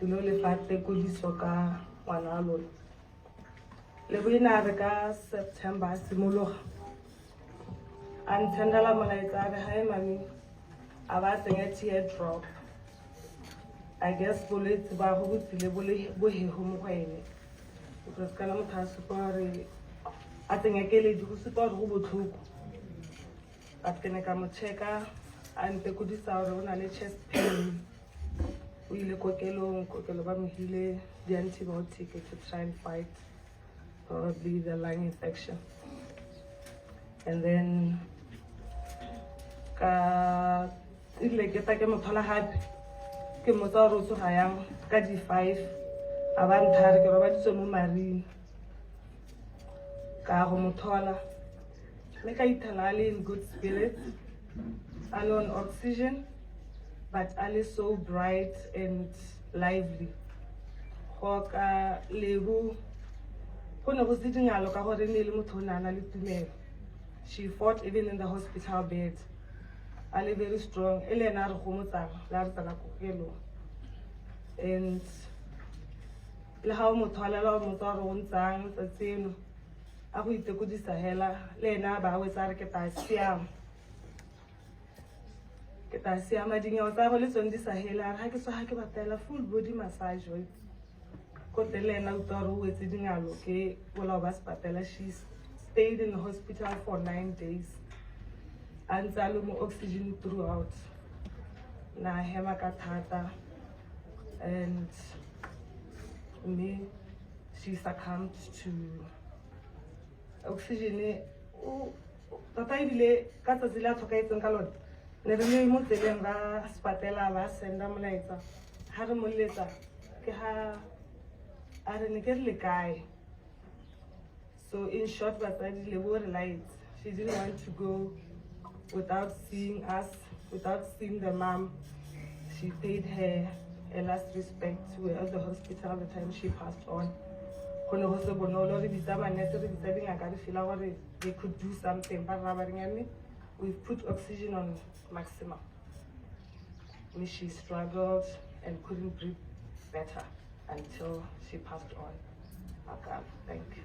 Ke lo lefa tekodiso ka ngwana wa lona. Lebo ene a re ka September a simologa a nthendela molaetsa, a re, "Hi mami," a ba tsenya tear drop. I guess bolwetse ba go bo tsile bo le bohego mo go ene, because kana motho a supa gore a tsenya keledi, go supa gore go botlhoko. But ke ne ka mo checka, a ntekodisa gore o na le chest pain. O ile kokelong, kokelo ba mo hile di-antibiotic to try and fight probably the lung infection. And then ka ile ke ta ke mo thola gape, ke mmotsa gore o tsoga yang ka di-5, a ba nthare ke robaditswe mo maring. Ka go mo thola mme ka ithela a le in good spirits, a le on oxygen, but a le so bright and lively. Go ka Lebo go ne go se dingalo ka gore e ne e le motho o ne a na le tumelo. She fought even in the hospital bed, a le very strong, e le ena a re gomotsang le a re tsena kokelong. And le ga o mo tholela, o motsa gore o ntsang tsatsi eno, a go itekodisa hela le ena a ba wetsa, a re, "Ke ta siama, ke ta siama." Dingwao tsa go le tsone di sa hele, a re ga ke tswa ga ke batela full body massage wa itse. Ko teng le ena utlwa gore o wetse dingalo ke bolao ba sepatela. She stayed in the hospital for 9 days, a ntse a le mo oxygen throughout, na hema ka thata, and mme she succumbed to oxygen. Tota ebile ka tsatsi le a tlhokaetseng ka lone, ne re le mo tseleng ba sepatela, ba senda molaetsa. Ga re moletsa ke ga a re, "Ne ke re le kae?" So in short, batsadi, Lebo re laetse. She didn't want to go without seeing us, without seeing the mom. She paid her last respect. We were at the hospital the time she passed on. Go ne go se bonolo, re bitsa manese, re bitsa dingaka, re feela gore they could do something. Ba rra ba reng, "Mme we've put oxygen on maximum." Mme she struggled and couldn't breathe better until she passed on. Makalo, thank you.